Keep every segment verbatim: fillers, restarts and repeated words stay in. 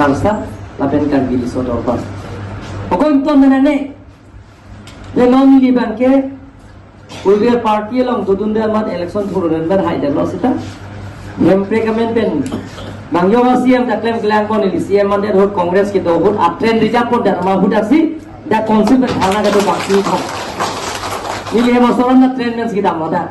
Arsa, lapen Karbi Riso Dorbar. Okon ton menane. Te non neli abangke, political party along dodunde amat election thurun ber haidetlo seta. Hemprek amen pen. Bang yo C M ta klem kelang pon neli C M mandet ahut Congress kedo ahut a train reserve pon dan ma ahut aksi. Da council pen dharna kedo bangsi thang. Neli hem asoran na train pen si kedam lo da.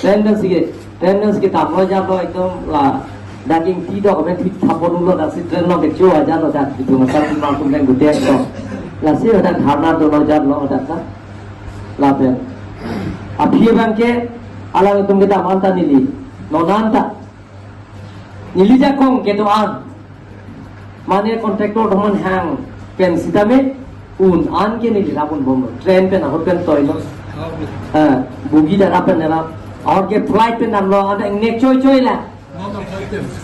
Train pen si ke, train pen si kedam lo jab lo ekdom la. Dak ingti dok amen thit thapon ulo dak si train lo kecho aja lo dak itu masa lima kum dan gede ekdom. Lasi dak dharna do lo jab lo dak ka. Lapen. Aphi abangke alanglitum kedam anta neli. Non anta. Neli jakong kedo-an. Mane contractor atum hang pen sitame un-an ke neli rapun bom. Train pen ahut pen toilo. Ah, bogi da rap pen rap. Ahut ke flight pen damlo, ada ingnek choi choi la.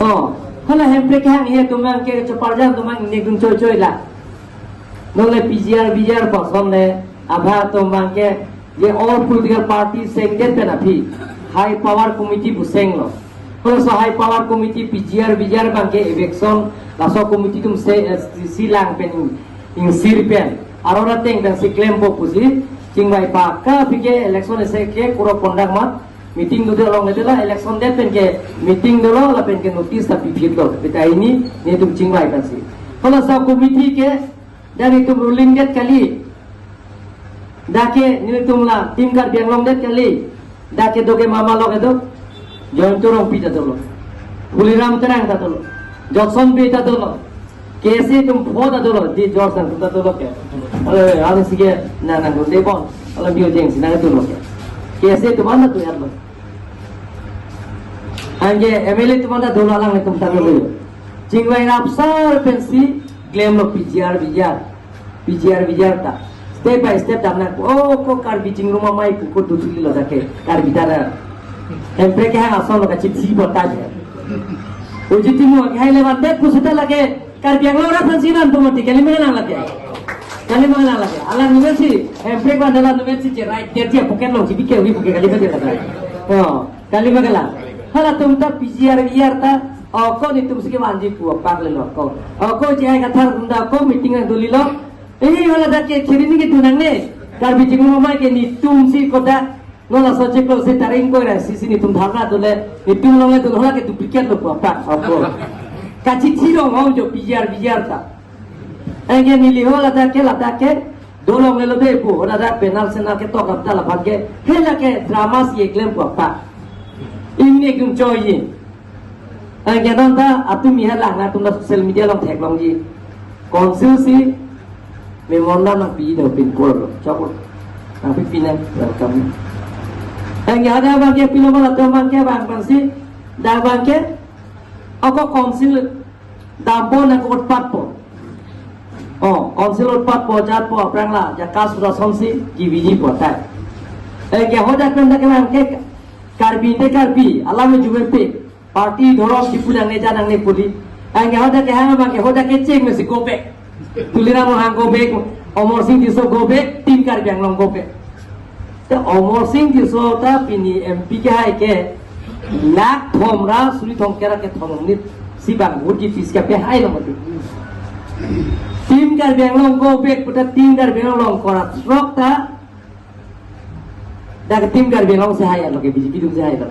Oh, hala Hemprek kehang he atum abangke choparjan atum abang ingnek dun choi choi la. Non le P G R, V G R person le, abha atum abangke, ye all political party sengdet pen aphi, high power committee pu senglo. Halaso high power committee P G R, V G R abangke eviction, laso committee atum se, eh, si lang pen ing, ingsir pen. Arora ateng pen si klempo pusi, chingvai pa ka aphi ke election ese ke kuro pondak mat, meeting dode along dede la election det pen ke meeting dolo lapen ke notice ta piphit lo. Beta ini netum chingvai pensi. Halaso committee ke dan itum ruling det kali. Dak ke netum la Team Karbi Anglong det kali. Dak ke doke mama lo kedo. Jayanta Rongpi ta dolo. Tuliram Terang ta dolo. Johnson Bey ta dolo. K S A atum pho ta dolo. Di Johnson ta dolo ke. Ale, ale sige na na gunde bon. Ale bio jeng sina dolo ke. K S A atum anta tu ya lo. Anke M L A atum anta dolo alanglitum ta dolo. Chingvai rapsar pensi klemlo P G R V G R. P G R V G R ta. Step by step damnang. Oh, ko Karbi Chingrum Amei pu ko dutuli lo dak ke. Karbi ta ra. Hemprek kehang ason lo kachit si bota je. Uji timu hai levan det pusita lake. Karbi Anglong ra thansi nan tu mati. Kali mana lake. Kali mana lake. Alang university. Hemprek ban dalam university je right. Dia dia pocket lo. Jadi ke wi pocket kali mana lake. Oh. Kali ma kala. Halatum ta P G R V G R ta, oh, ko netum si kevanji pu apak lelo ko. Oh, ko J I Kathar atum ta ko meeting nangdolilo. Eh, hala dak ke khiri ni kedun nangne. Karbi Chingrum Amei ke netum si koda. Non laso chiklo si taring ko ra si si netum dharna dole. Netum along le dun hala ke duplicate lo pu apak. Oh, ko. Kachithi rong ho jo P G R V G R ta. Anke neli ho ladak ke, ladak ke, dolong lelo de pu, ho ladak penal senal ketok apta lapan ke, hela ke drama si eklem pu apa. Ingnek dun choi ye. Anke non ta, atum mi hala na atum ta social media along theklongji. Council si, memorandum nangpi do pin por lo, chapur. Nangpi pinang, welcome. Anke ada abangke pilo ma latum abangke abang abangsi, dak abangke, ako council, dampo nang utpat po. Oh, council utpat po, jat po, aphrang la, jaka sudah sonsi, G V G po, tai. Eh, ke hoda pen dak lang ke, Karbi te Karbi, alam jume pe, party dhorom si pulang ne janang ne puli. Eh, ke hoda ke hang abang ke, hoda ke cheng me si go back. Tuliram Ronghang go back, Amarsing Tisso go back, Team Karbi Anglong go back. Te Amarsing Tisso ta pini M P kehai ke lakh thom ra suri thom kera kethom nit si bang vote ji pis ke pehai lo mati. Team Karbi Anglong go back puta Team Karbi Anglong kora throk ta dak Team Karbi Anglong si hai lo ke B J P atum si hai lo.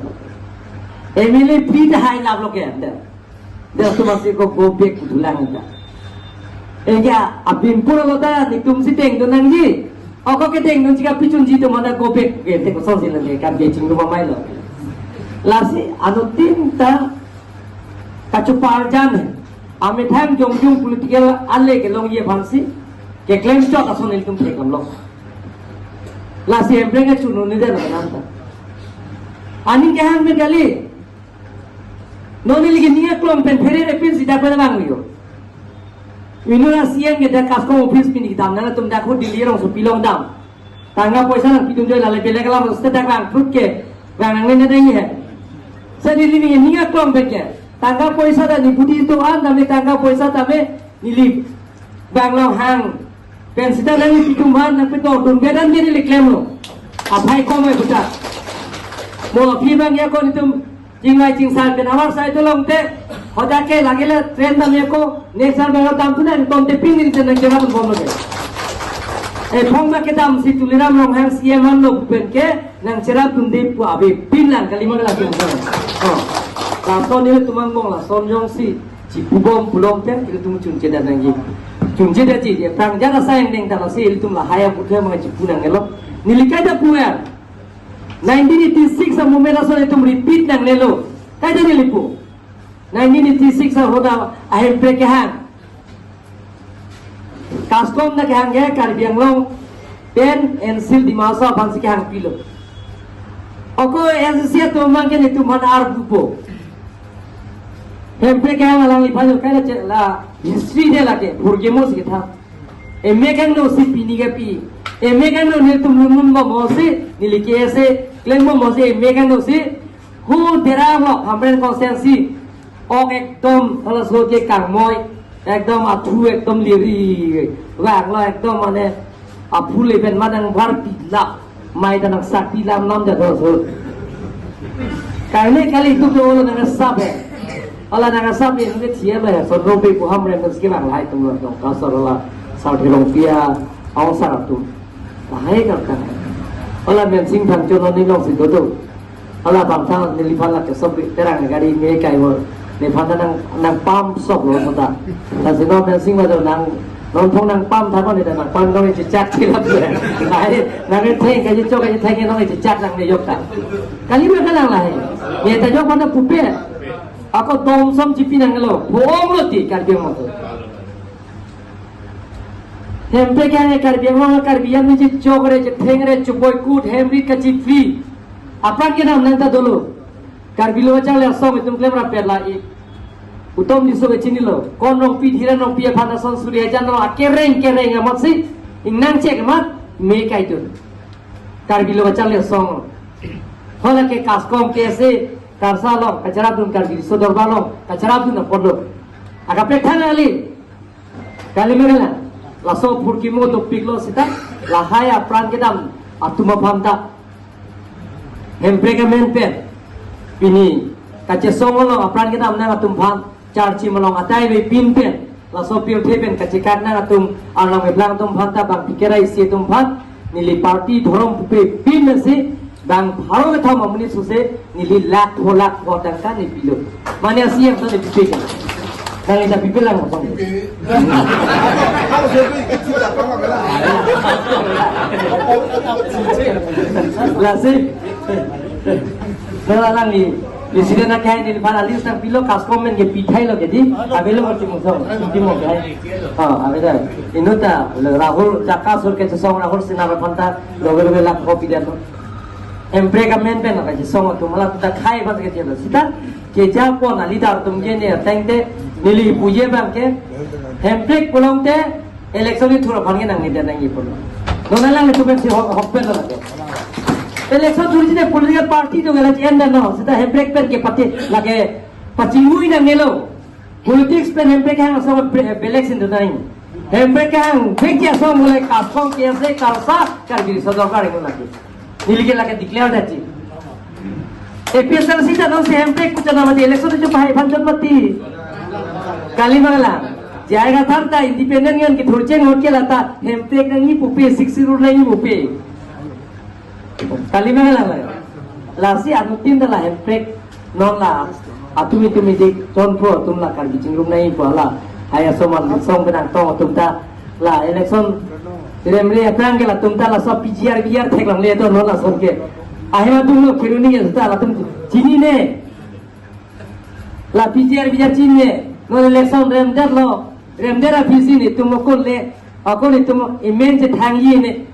M L A free ta hai lap lo ke anda. Dak tu masih ko go back pulang ta. Enke abin pura lo ta netum si dengdun nangji. Ako ke dengdun jika pichun ji tu mana go back ke te kosong si lagi kan dia Chingrum Amei lo. Lasi anutin ta kachoparjan amethang jongjung political ale kelongji aphansi keklem chot ason netum thekdam lo. Lasi Hemprek ke chunu ni de lo nanta. Aning kehang me kali. Non neli ke ning aklong pen phere re pen sida pen abang yo. Inut a C M ke dak custom office pini kedam nangtum dak ho Delhi rongsopi along dam. Tangka poisa nangpi dun joi lale belek alam state dak bang prut ke bang nang ne dai he. Sa neli ning aklong pen ke. Tangka poisa ta ni budi tu an dam ni tangka poisa ta me neli bang long hang. Pen sita nangpi dun ban nangpi dun dun bedan ke neli klem lo. Aphai komai buta. Mo aphi abang ya ko netum chingvai chingsar pen amar sai tu long te. Hoda ke lagile train damji ako, next year bang damthu nang, tomte pini nang cherap bomlo ke. Ephong ma kedamsi Tuliram Ronghang C M anlo pu pen ke nang cherapdunde pu avepin lang, kalima kelang tum. Oh. Lason nelitum angbong lason jongsi chipubom pulote ilitum chunche det nangji. Chunche detji, aphrang jara sayang deng ta lasi ilitum lahai aputhe mang chipu nangnelo. Neli kaita puver. Nineteen eighty-six a-movement ason itum repeat nangnelo. Kaita neli pu. Nineteen eighty-six a hoda a-Hemprek kehang. CASCOM ta kehang ke Karbi Anglong pen N C L Dima Hasao aphansi kehang pilo. Ako A S D C atum mang ke nelitum aphan arbupo. Hemprek kehang alangliphan yo kaita che la history de lake, phurkimo si ketha. Emek angno si pini ke pi. Emek angno nelitum lum lum bomlo si, neli ke ase, klem bomlo si, emek angno si, hu Derang lo, Hamren constituency. Ok ekdom, hala so ke kangmoi, ekdom athu, ekdom liri. Vanglo ekdom mane, aphu le pen ma nangvarpi la, mai ta nangsak pi lam lam ja do so. Kali kali tu tu lo nang sap he. Hala nang sap he, nang thia lo he, so ro pe pu Hamren ta skilang lahai tum lo, kasar hala, sar thirong pia, aung sar tum. Lahai kar kan. Hala Mensing Phangcho lo ni long si do do. Hala bang tha neliphan la ke sob terang gari me kai mo. Neliphan ta nang, nangpam sok lo ta. Lasi non Mensing ma do nang, non phong nangpam tha ma ne ta nangpam nong ichechak thilap le. Ai, nang theng kaji chok kaji theng nong ichechak nang ne yok ta. Kalima kelang lahai. Ne ta jok mana pupe. Ako dom som chipi nanglo. Bohong lo ti Karbi Anglong to. Hemprek kehang Karbi Anglong, Karbi an niji chokre, chethengre, choboi kut, hemrit kachipri. Aphrang kedam nang ta dolo. Karbi Lo Kacharli Asong itum klem rapet la i. Utom Tisso ke chinilo. Kon Rongpi, Dhiren Rongpi aphan ason suri hajan lo akereng kereng amat si. Ingnang chek amat, me kai tu. Karbi Lo Kacharli Asong. Hala ke CASCOM K S A, KALSA along, kacharapdun Karbi Riso Dorbar along, kacharapdun apotlo. Akaprek thang ali. Kalima kelang, laso phurkimo topik lo sita, lahai apran kedam atum aphan ta. Hemprek amen pen, pini, kachesong along apran kedam nangtum aphan, charchi malong atai avepin pen, laso pirthe pen kachekak nangtum, arnam keplang atum aphan ta bang pikir isi atum aphan, neli party dhorom pupe pin nasi, bang pharo kethom amonit suse, neli lakh pho lakh pho tangka ne pilo. Mane asi yang tadi pipe kan. Nang ita pipe lang apa? Lasi. Nang lang ni. Presiden na kain neliphan alis nang pilo CASCOM men ke pithai lo jadi. Abelo ngerti mungkin. Ngerti mungkin. Ha, abelo. Inut ta Rahul Jakas Sur ke sesong Rahul Sinar aphan ta loge loge lakh pho pidan lo. Hemprek amen pen kachesong atum la ta khai bas ke jelo. Sita kejapon a leader atum ke ne tengte neli puji bang ke Hemprek pulote election ni thur aphan ke nang ni dan nang ipon. Non alanglitum si hok hok pen lo lake. Election thur jine political party atum ke la enda no. Sita Hemprek pen ke party lake pachingui nangnelo. Politics pen Hemprek kehang asong pre-, belek sin dunai. Hemprek kehang, bek ji asong mulai CASCOM, K S A, KALSA, Karbi Riso Dorbar ring lagi. Neli ke lagi declare daji. A P H L C ta nong si Hemprek kucha namati election tu pahai phan chot mati. Kalima kelang. Jai ka thar ta independent ngan kithurcheng hot ke lata Hemprek nangji pupe, sixty road nangji pupe. Kalima kelang lai. Lasi anutin ta la Hemprek non la atum itum idik chonpho atum la Karbi chingrum nai pu la. Hai asoman song benang tong atum ta la election remre aphrang ke latum ta laso P G R V R theklongle to non lason ke. Ahem atum lo Kheroni ke ta latum chinine. La P G R V R chinine. Non election remdet lo. Remdet aphi si netum lo kon le. Ako netum amen chethangji ne.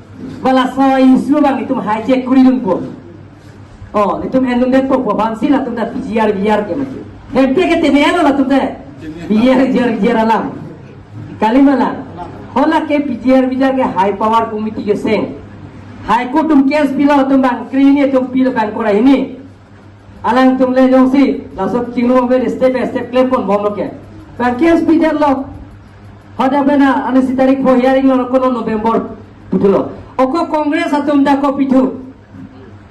Ba laso issue abang netum hijack kori dunpo. Oh, netum endundet po, po bangsi latum ta P G R V R ke mati. Hemprek ke tene ano latum ta P G R V R alam. Kalima lang. Hala ke P G R V R ke high power committee ke seng. High Court atum case pilo atum bang kri ne atum pilo bang kora hini. Alangtum le jongsi, laso chingrum ave step by step klem pon bomlo ke. Bang case pidet lo. Hoda bena, ani si tarik pho hearing lo kono November pithulo. Ako Congress atum ta ko pithu.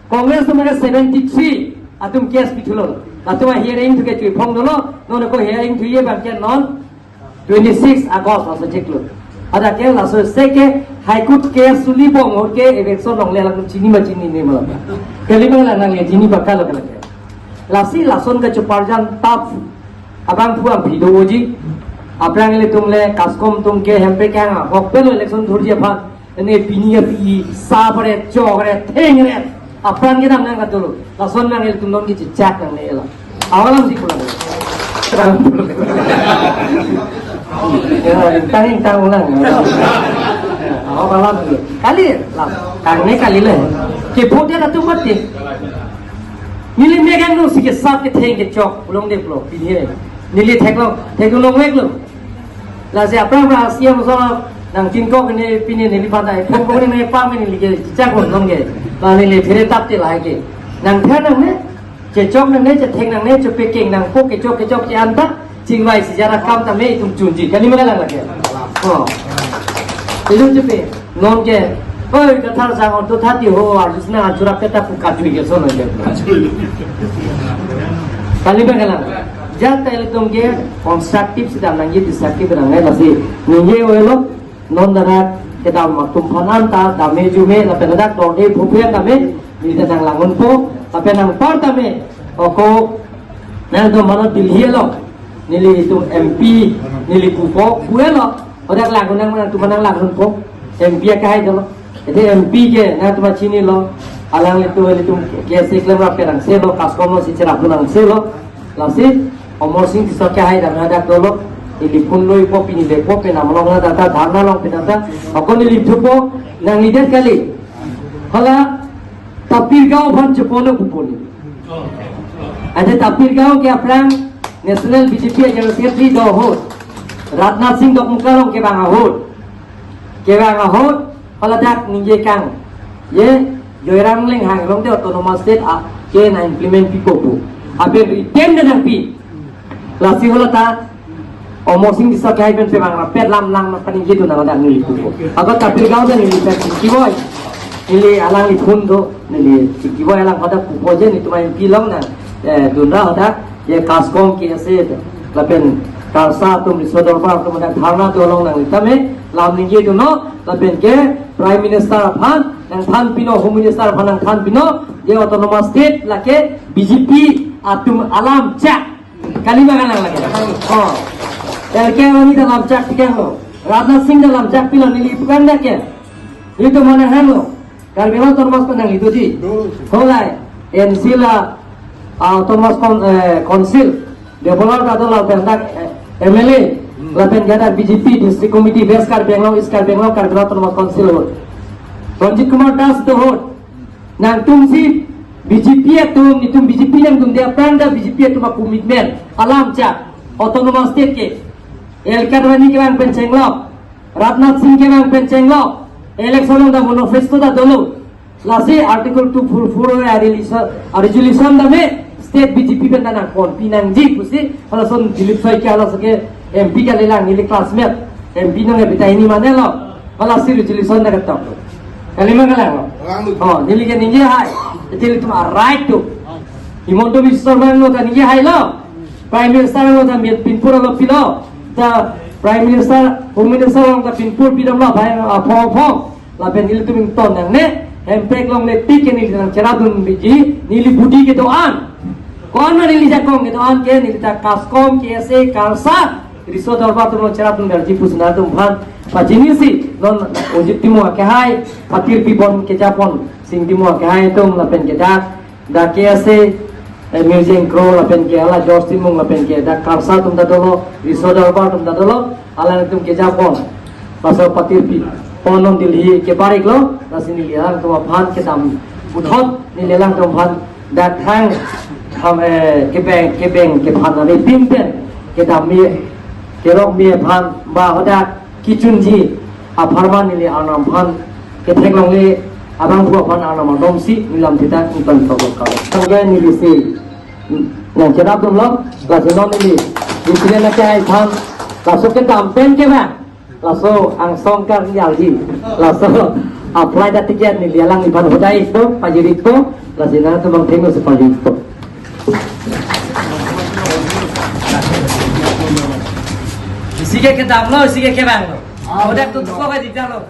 Congress atum ke seventy three atum case pithulo. Latum a-hearing thu ke choi phong dolo, non ko hearing thuji abang ke non twenty-six August laso chiklo. Hadak ke laso seke High Court ke suli bom ahut ke election longle latum chini ma chinine ma. Kalima la nangli chini baka lo ke. Lasi lason kachoparjan tap abangphu abang video ji. Aphrang ilitum le CASCOM atum ke hemprek kehang ahok pelo election thurji aphan. Ene pini ya pi sa pare chok re theng re. Aphrang kedam nang katulo. Lason nang ilitum non kechechak nangne la. Awalam si pulang. Ya, tang tang ulang. Ya, awal alam dulu. Kali lah. Kangne kali le. Ke phote latum mati. Neli megang nung si ke sap ketheng kechok pulang de pulo. Pini re. Neli theklong, theklong veklo. Lasi aphrang aphrang C M so nangchinkok ne pini neliphan ta. Pung pung ne pam neli kechak pon nong ke. La neli phere tap te lahai ke. Nangthan nangne, chechok nangne, chetheng nangne, chepekeng nangpo kechok kechok che-an ta, chingvai si jara kam tame itum chunji. Kalima lang lake. Oh. Itum chepe. Non ke, oi, Kathar Jang, on to thati ho, arjusna anchura peta pu kajui ke sono ke. Kalima lang. Jat ta ilitum ke constructive si dam nangji, destructive nang ngai lasi. Ningje oilo, non darat kedam atum aphan anta, dame jume, lapen darat dorde phuphe tame, neli ta nang langunpo, lapen nang par tame, oko, nangtum mano Delhi lo, nelitum M P, neli pupo, puelo, odak langun nang, nangtum nang langunpo, M P akehai dolo. Ede M P ke nangtum chinilo, alanglitum, ilitum ke si klem rap ke nangselo, CASCOM lo si cherap lo nangselo. Lasi Amarsing Tisso akehai dam hadak dolo, neli phone loipo, pini lepo, penam along la data, dharna along pen data, ako neli thupo, nangli det kali. Hala Tapir Gao aphan chepono pupo neli. Ade Tapir Gao ke aphrang National B J P General Secretary do ahut, Rajnath Singh Dokmoka along kevang ahut, kevang ahut, hala dak ningje kang. Ye, Joyram Engleng hanglong te autonomous state a, ke nang implement pipo pu. Aben written de nangpi. Lasi hala ta, Amarsing Tisso akehai pen pemang rapet lam lang na paningje dun nang dak neli pupo. Ako Tapir Gao ta neli pen chingki boi. Neli alangli phone do, neli chingki boi alang pada pupo je netum M P along nang, eh, dunra pada. Ye CASCOM ke ase, lapen KALSA atum, Riso Dorbar atum dak dharna do along nangli tame, lam ningje dunnon, lapen ke Prime Minister aphan, nangthan pinon, Home Minister aphan nangthan pinon, ye autonomous state lake B J P atum alam chak. Kalima kan lang lake. Oh. L K Advani ta lam chak pikang lo. Rajnath Singh ta lam chak pilo, neli pukan dak ke. Itum mana hang lo. Karbi Anglong Autonomous Council nangli doji. Holai, N C la, ah, Autonomous Con-, eh, Council, Debolal ta do lapen dak, eh, M L A, lapen ke dak B J P, District Committee, West Karbi Anglong, East Karbi Anglong, Karbi Anglong Autonomous Council ahut. Ranjit Kumar Das do ahut. Nangtum si B J P atum, itum B J P nangtum dia pranda B J P atum a-commitment, alam chak, Autonomous State ke. L K Advani kevang pen chenglok. Rajnath Singh kevang pen chenglok, election along ta manifesto ta dolo. Lasi Article two four four a-resolution, a-resolution tame state B J P pen ta nangkon pinangji pusi, halason Dilip Saikia halaso ke M P kalilang, neli classmate, M P nong e beta ini mane lo, halasi resolution ta ketok. Kalima kalang lo. Kalang lo. Oh, neli ke ningje hai, ilitum a-right to. Himanta Biswa Sarma lo ta ningje hai lo. Prime Minister lo ta pinpur lo pilo. Ta Prime Minister, Home Minister lo ta pinpur pidam lo, bai, ah, phong phong. Lapen nelitum ington nangne, hemprek longle tik ke neli nangcherap dunji, neli budi kedo-an. Ko-an ma neli jakong kedo-an ke, neli ta CASCOM, K S A, KALSA, Riso Dorbar atum along cherap dun darji pusi nangtumphan pachinisi, non Ojit Timung akehai, Patirpi bon kejapon, Sing Timung akehai atum lapen ke dak, dak K S A, eh, Mirjeng Kro lapen ke hala George Timung lapen ke dak KALSA atum ta dolo, Riso Dorbar atum ta dolo, alanglitum kejapon. Pasal Patirpi pon non Delhi keparik lo, lasi neli alangtum aphan kedam puthot, neli alangtum aphan dak hang, ham, eh, kebeng, kebeng, kephan ari pin pen, kedam mi, kerok mi aphan, ba hadak, kechunji apharman neli Arnam aphan ketheklongle abangphu aphan Arnam adomsi neli lam thita ington toklo kalo. Tangke neli si nangcherap dunlo, lasi non neli, neli si nangcherap aphan, laso kedam pen ke ba, laso angsong kar neli alji, laso apply ta ticket neli alangliphan hodai ikpo, pajir ikpo, lasi nangtum bang thengno si pajir ikpo. Isi ke kedamlo, isi ke kevanglo. Odak tu tupo ke didamlo.